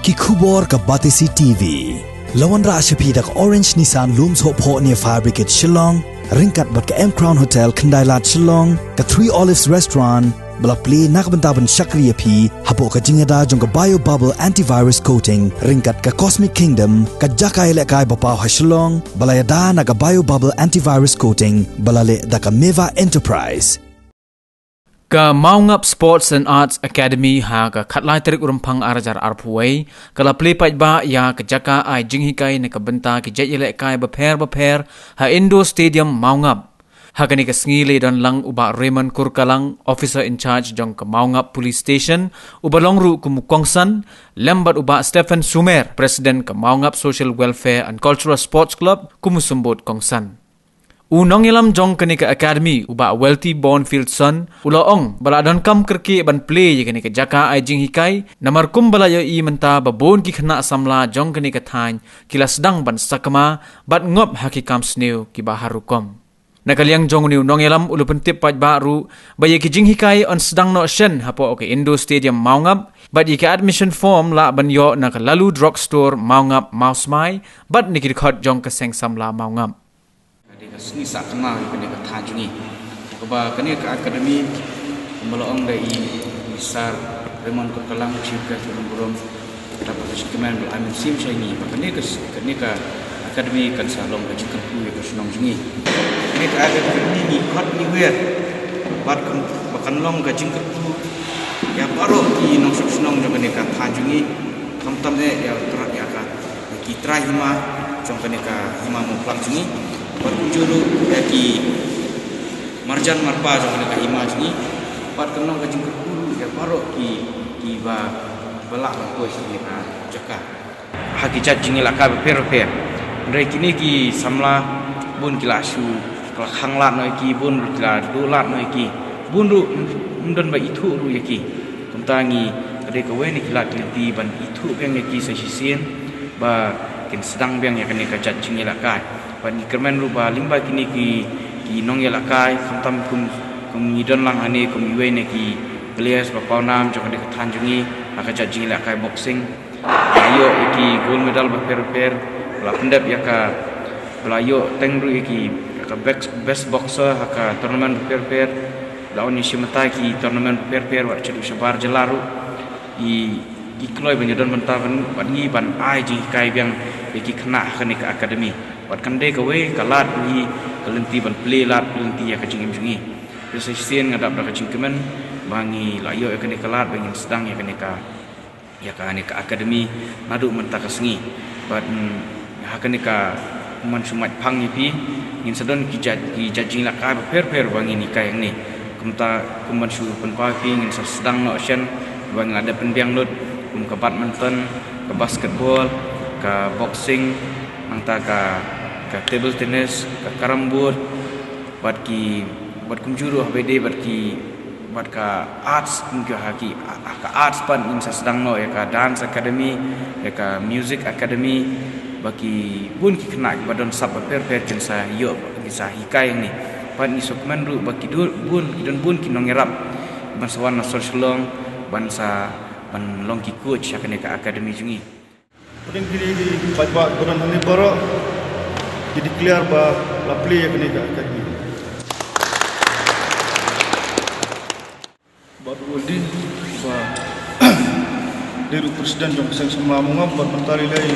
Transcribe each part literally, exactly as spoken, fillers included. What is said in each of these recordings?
Ki khubor ka Batesi T V. La wanrah sha phi da ka Orange Nissan Lum Sohphoh near Fire Brigade Shillong, ryngkat bad ka M Crown Hotel Khyndailad Shillong, ka Three Olives Restaurant, ba la plie na ka bynta ban shakri ïa phi hapoh ka jingïada jong ka Bio Bubble Antivirus Coating, ryngkat ka Cosmic Kingdom, ka jaka ïalehkai ba paw ha Shillong, ba la ïada na ka Bio Bubble Antivirus Coating, ba la leh da ka Meva Enterprise. Ka Mawngap Sports and Arts Academy ha ka khatlai tarik u Rymphang ar hajar arphew wei, ka la plie paidbah ïa ka jaka ai jinghikai na ka bynta ki jait ïalehkai bapher bapher ha Indoor Stadium Mawngap. Ha kane ka sngi la ïadon lang u Bah Raymond Kurkalang, Officer in Charge jong ka Mawngap Police Station, uba long ruh kum u kongsan, lem bad u Bah Stephen Sumer, President ka Mawngap Social Welfare and Cultural Sports Club, kum u symbud kongsan. U nongïalam jong kane ka academy, u Bah Wealthy Bonfield Son, u la ong ba la donkam kyrkieh ban plie ïa kane ka jaka ai jinghikai, namar kumba la ïohi mynta ba bun ki khynnah samla jong kane ka thaiñ ki la sdang ban sakma bad ngop ha ki kam sniew kiba har rukom. Na ka liang jong une u nongïalam, u la pyntip paidbah ruh ba ïa ki jinghikai yn sdang noh shen hapoh ka Indoor Stadium Mawngap, bad ïa ki admission form lah ban ïoh na ka Lalu Drug Store Mawngap Mawsmai, bad na ki dkhot jong ka Seng Samla Mawngap. Ka dei ka sngi sah kynmaw ïa kane ka thaiñ jong ngi. Kaba kane ka academy, kumba la ong da i, i Sir Raymond Kurkalang, Chief Guest, u nongburom, da ka jingkmen ba la ai mynsiem sha ngi ba kane ka, kane ka academy kan sa long ka jingkyrkhu ïa ka shnong jong ngi. Kane ka academy ngi khot ngi wer bad kan, ba kan long ka jingkyrkhu ïa baroh ki nongshong shnong jong kane ka thaiñ jong ngi, khamtam eh ïa u trai, ïa ka, ki trai hima jong kane ka hima Mawphlang jong ngi, bad kumjuh ruh ïa ki marjan marpa jong kane ka hima jong ngi, bad kan long ka jingkyrkhu ruh ïa baroh ki, kiba, ba lah ban poi sha kane ka jaka ha ki jait jingïalehkai bapher bapher. Hynrei kine ki samla, bun ki la shu, ki la khang lad noh ïa ki, bun ruh ki la duh lad noh ïa ki, bun ruh ym, ym don ba ithuh ruh ïa ki. Kumta ngi, ka dei kawei na ki lad ki lynti ban ithuh biang ïa ki sa shisien, ba kin sdang biang ïa kane ka jait jingïalehkai. Bad ngi kyrmen ruh ba lyngba kine ki, ki nongïalehkai, khamtam kum, kum ngi don lang hangne kum iwei na ki players ba pawnam jong kane ka thaiñ jong ngi ha ka jait jingïalehkai boxing, ba la ïoh ïa ki gold medal bapher bapher, ba la pyndep ïa ka, ba la ïoh teng ruh ïa ki, ïa ka best, best boxer ha ka tournament bapher bapher, la wan ïa shim bynta ki tournament bapher bapher, wat sha dei shabar jylla ruh. I, i kloi ban ïadon bynta bad ngi ban ai jinghikai biang ïa ki khynnah ha kane ka academy. Wat kan dei kawei ka lad ngi, ka lynti ban plie lad, ka lynti ïa ka jingim jong ngi. Te sa shisien nga dap da ka jingkmen ba ngi la ïoh ïa kane ka lad ba ngin sdang ïa kane ka, ïa kane ka academy naduh mynta ka sngi. Bad, mm, ha kane ka, kum ban shu mait phang ïa phi, ngin sa don ki jait, ki jait jingïalehkai bapher bapher ba ngin hikai hangne. Kumta, kum ban shu pynpaw ïa phi, ngin sa sdang noh shen ba ngin la dep pynbiang lut, kum ka badminton, ka basketball, ka boxing, nangta ka, ka table tennis, ka carrom board, bad ki, bad kumjuh ruh haba ïadei bad ki, bad ka arts, kum ki ha ki, ha ka arts pat ngin sa sdang noh ïa ka dance academy, ïa ka music academy, ba ki bun ki khynnah kiba don sap bapher bapher kin sa ïoh, kin sa hikai hangne. Bad ngi sngewkmen ruh ba ki don bun, ki don bun ki nongïarap ban sa wan na sor Shillong ban sa, ban long ki coach ha kane ka academy jong ngi. Pdeng kine ki paidbah kiba don hangne baroh, ki declare ba la plie ïa kane ka academy. Bah Duldi, ba dei ruh president jong ka Seng Samla Mawngap, bad mynta lei lei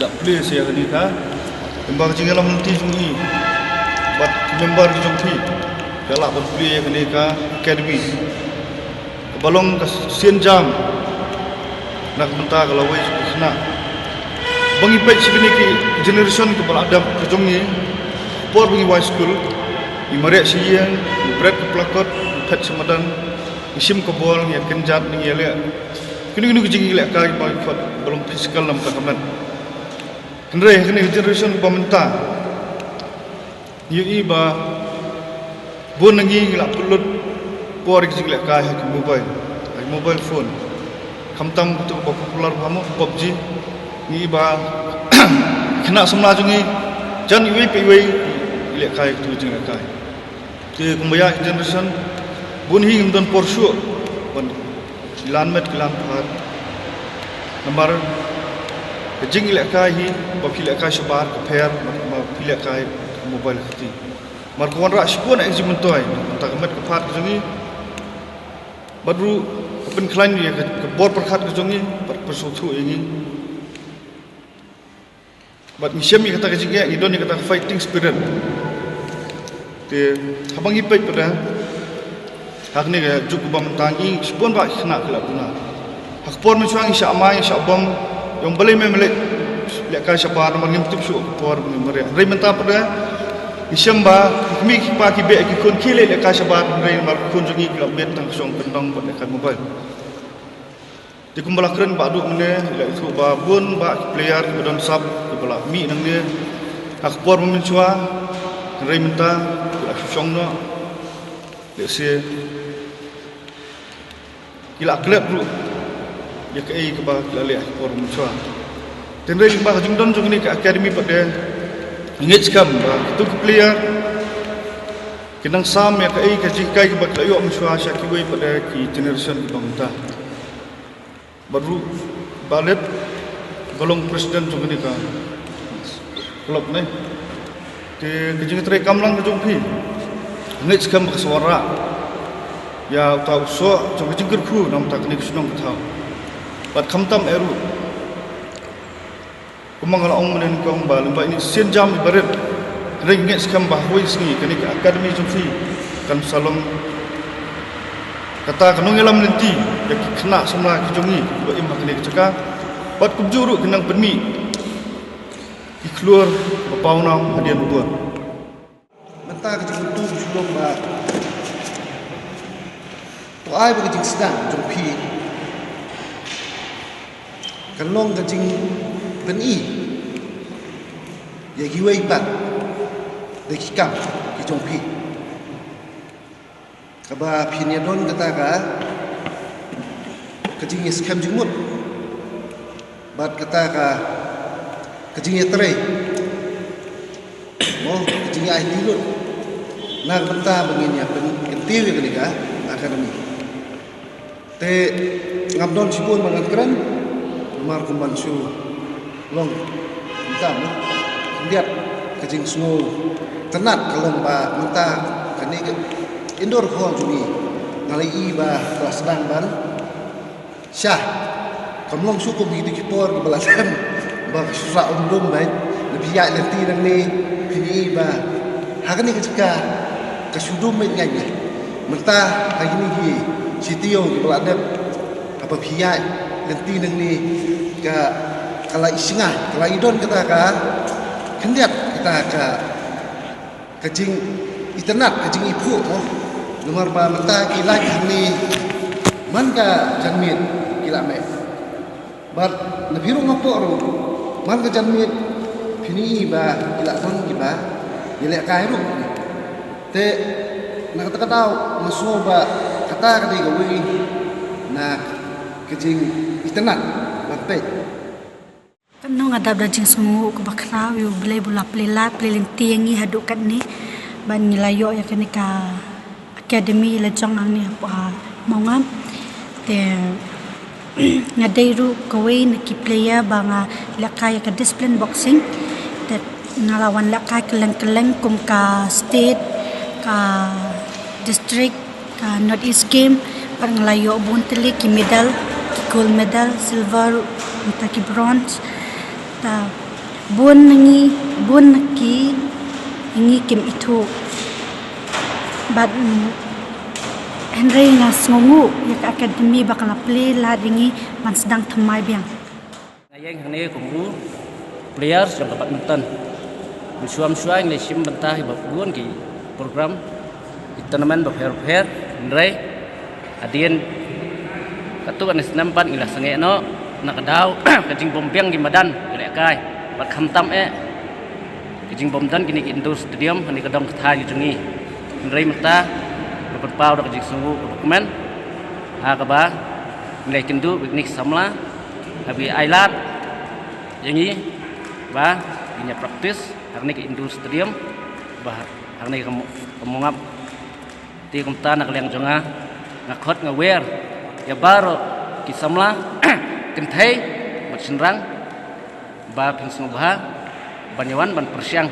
la plie sa ïa kane ka, ïa ba ka jingïalam lynti jong i bad ki member jong phi, ka lah ban plie ïa kane ka academy. Kaba long ka sien jam na ka bynta ka lawei jong ki khynnah. Ba ngi peit sha kine ki generation kiba la dep ka jong ngi, por ba ngi wai skul, ngi mareh sha ïing, ngi bret ka plakot, ngi phet sha madan, ngi shim ka bol, ngi ïa kynjat, ngi ïa leh kino kino ki jingïalehkai ba ngi khot ba long physical na ka bynta ka met. Hynrei ha kane ka generation ba mynta, ngi ïohi ba bun na ngi ngi la pynlut por ïa ki jingïalehkai ha ki mobile, ha ki mobile phone. Khamtam kito ba popular ba mo PUBG, ngi ïohi ba khynnah samla jong ngi jan iwei pa iwei ki lehkai kito ki jingïalehkai. Te kumba ïa ki generation, bun hi ngim don por shuh ban, ki lan met ki lan phad. Namar ka jinglehkai hi ba phi lehkai shabar ka pher bad ba phi lehkai mobile ka kti. Namar ka wanrah shibun ka jingmyntoi na ka bynta ka met ka phad ka jong ngi. Bad ruh ka pynkhlaiñ ïa ka, ka bor pyrkhat ka jong ngi bad ka pynsngewthuh ïa ngi. Bad ngi shem ïa kata ka jingeh, ngi don ïa kata ka fighting spirit. Te haba ngi peit pat ha kane ka juk kaba mynta, ngi shibun ba ki khynnah ki la duna. Ha ka por mynshuwa ngi shah mai, ngi shah bom ïa u balei me leh, lehkai shabar namar ngim tip shuh ka por ba ngin mareh. Hynrei mynta pat ngi shem ba ki kmie ki kpa, ki beh ki khun ki leh lehkai shabar, hynrei namar ki khun jong ngi ki la miet tang ka shong kyndong bad lehkai mobile. Te kumba la kren Bah Duh mynne, la ïathuh ba bun bah ki player kiba don sap kiba la mih nangne ha ka por ba mynshuwa, hynrei mynta ki la shu shong noh. Lehse ki la klet ruh ïa kaei kaba ki la leh ha ka por ba mynshuwa. Te hynrei lyngba ka jingdon jong kane ka academy pat de, ngi ngeit skhem ba kitu ki player kin nang sam ïa kaei ka jinghikai kaba ki la ïoh mynshuwa sha kiwei pat de ki generation kiba mynta. Bad ruh Bah Let ba long president jong kane ka club ne. Te ka jingtrei kam lang ka jong phi, ngeit skhem ba ka sa wanrah ïa uta u soh jong ka jingkyrkhu na ka bynta kane ka shnong ka thaw. Bad khamtam eh ruh, kumba nga la ong mynne nyngkong ba lyngba ine i sienjam iba rit, hynrei ngi ngeit skhem ba ha kawei ka sngi kane ka academy jong phi kan sa long kata ka nongïalam lynti ïa ki khynnah samla ki jong ngi kiba im ha kane ka jaka. Bad kumjuh ruh kin nang pynmih ki khlur ba pawnam hadien bun. Mynta ka jingkyntu ka jingdum ba to ai ba ka jingsdang jong phi kan long ka jingpyni ïa kiwei pat de ki kam ki jong phi, kaba phin ïa don kata ka, ka jingïaskhem jingmut bad kata ka, ka jingïatrei, mo, ka jingïaid lut na ka bynta ba ngin ïa pynkyntiew ïa kane ka academy. Te ngam don shibun ba ngan kren namar kumban shu long mynta, mo, khyndiat ka jingsngewtynnat ka long ba mynta kane ka indoor hall jong ngi nga la ïohi ba ka la sdang ban shah. Kam long shuh kum kito ki por kiba la sdang ba ka shu sah um dum bad na phi ïaid lynti nangne phin ïohi ba ha kane ka jaka ka shu dum bad ngai ngai. Mynta ha kine ki shi taïew kiba la dep haba phi ïaid lynti nangne ka, ka la isyngai, ka la idon kata ka khyndiat kata ka ka jingitynnat, ka jingiphuh, mo. Namar ba mynta ki lait hangne man ka janmiet ki la meh. Bad na phi ruh nga pok ruh man ka janmiet phin ïohi ba ki la don kiba ïalehkai ruh. Te na kata ka daw nga sngew ba kata ka dei kawei na ka jingitynnat ban peit. Katno nga dap da jingsngewnguh kaba khraw ïa U Blei ba u la plie lad plie lynti ïa ngi haduh katne ban ngi la ïoh ïa kane ka academy la jong hangne hapoh Mawngap. Te nga dei ruh kawei na ki player ba nga lehkai ïa ka discipline boxing. Te nga la wan lehkai kylleng kylleng kum ka state, ka district, ka North East Game, bad nga la ïoh bun tylli ki medal, ki gold medal, silver, mynta ki bronze. Ta bun na ngi, bun na ki, ngi kim ithuh. Bad, mm, hynrei nga sngewnguh ïa ka academy ba ka la plie lad ïa ngi ban sdang thymmai biang. Nga ïeng hangne kum u player jong ka badminton. Mynshuwa mynshuwa ngi la shim bynta ïa bun ki program, ki tournament bapher bapher, hynrei hadien katto katne snem pat ngi la sangeh noh na ka daw ka jingbym biang ki madan ki lehkai, bad khamtam eh ka jingbym don kine ki indoor stadium ha kane ka dong ka thaiñ ka jong ngi. Hynrei mynta nga pynpaw da ka jingsngewnguh kaba kmen ha kaba ngi la ïakynduh bad kine ki samla, haba ki ai lad ïa ngi ba ngin ïa practice ha kane ka indoor stadium ba ha kane ka Mo-, ka Mawngap. Te kumta na ka liang jong nga, nga khot nga wer ïa baroh ki samla, kynthei shynrang ba phin sngewbha ban ïawan ban pyrshang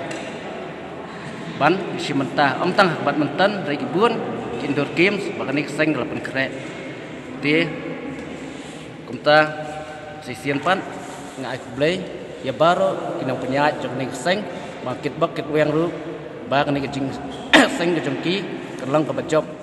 ban ïashim bynta ym tang ha ka badminton, hynrei ki bun ki indoor games ba kane ka seng ka la pynkhreh. Te kumta shisien pat nga ai khublei ïa baroh ki nongpynïaid jong kane ka seng, ba kit bok kit weng ruh, ba kane ka jingseng ka jong ki kan long kaba jop.